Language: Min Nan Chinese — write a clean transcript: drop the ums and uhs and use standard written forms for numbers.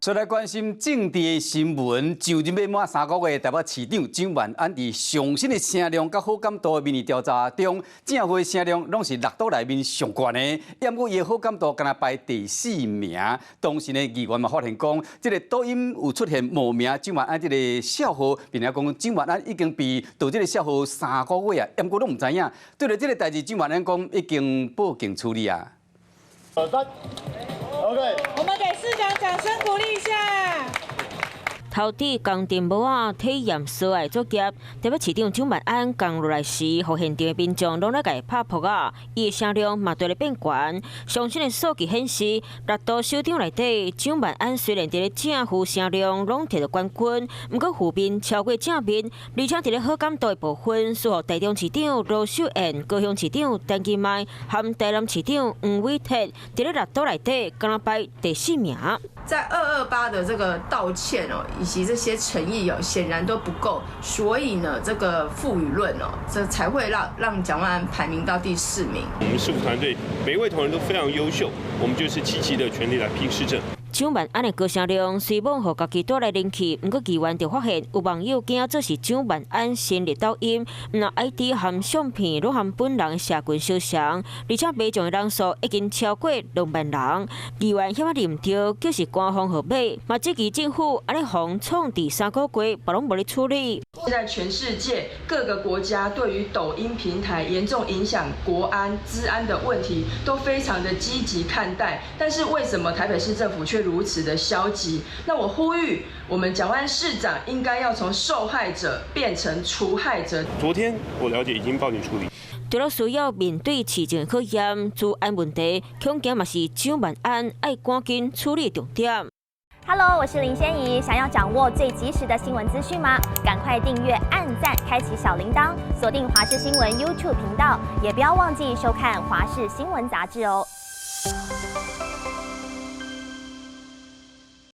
再來關心政治的新聞，就任欲滿3個月，台北市長蔣萬安佇上新的聲量佮好感度的民意調查中，正負聲量攏是六都內面上懸的，毋過伊的好感度干焦排第四名。當時呢，議員嘛發現講，這个抖音有出現冒名蔣萬安這个賬號，並且講蔣萬安已經被盜這个賬號3個月啊，毋過攏毋知影。對著這个代誌，蔣萬安講已經報警處理啊。三，OK。我們給市長掌聲鼓勵一下。頭佇工程帽仔體驗趖仔作業，台北市長蔣萬安剛落來時，予現場的民眾攏來共伊拍噗仔，伊的聲量嘛綴咧變懸。上新的數據顯示，六都首長內底，蔣萬安雖然佇咧正負聲量攏摕著冠軍，毋過負面超過正面，而且佇咧好感度的部分，輸予台中市長盧秀燕、高雄市長陳其邁和台南市長黃偉哲，佇咧六都內底，敢若排第四名。在228的這個道歉哦，以及這些誠意哦，顯然都不夠，所以呢，這個負輿論哦，這才會讓蔣萬安排名到第四名。我們市府團隊每一位同仁都非常優秀，我們就是積極的全力來拼市政。蔣萬安的高聲量雖罔予家己帶來人氣，毋過議員就發現有網友驚做是蔣萬安成立抖音，毋但 ID 和相片攏和本人社群相像，而且賣場的人數已經超過2萬人。議員遐認毋著，就是官方號碼，嘛質疑政府按呢予創治3個月，嘛攏無咧處理。現在全世界各個國家對於抖音平台嚴重影響國安、資安的問題，都非常的積極看待。但是為什麼台北市政府卻如此的消極？那我呼籲我們蔣萬安市長應該要從受害者變成除害者。昨天我了解已經報警處理。除了需要面對市政考驗、資安問題，恐驚嘛是蔣萬安愛趕緊處理重點。 Hello，我是林仙怡。想要掌握最及時的新聞資訊嗎？趕快訂閱、按讚、開啟小鈴鐺，鎖定華視新聞 YouTube 頻道，也不要忘記收看華視新聞雜誌哦。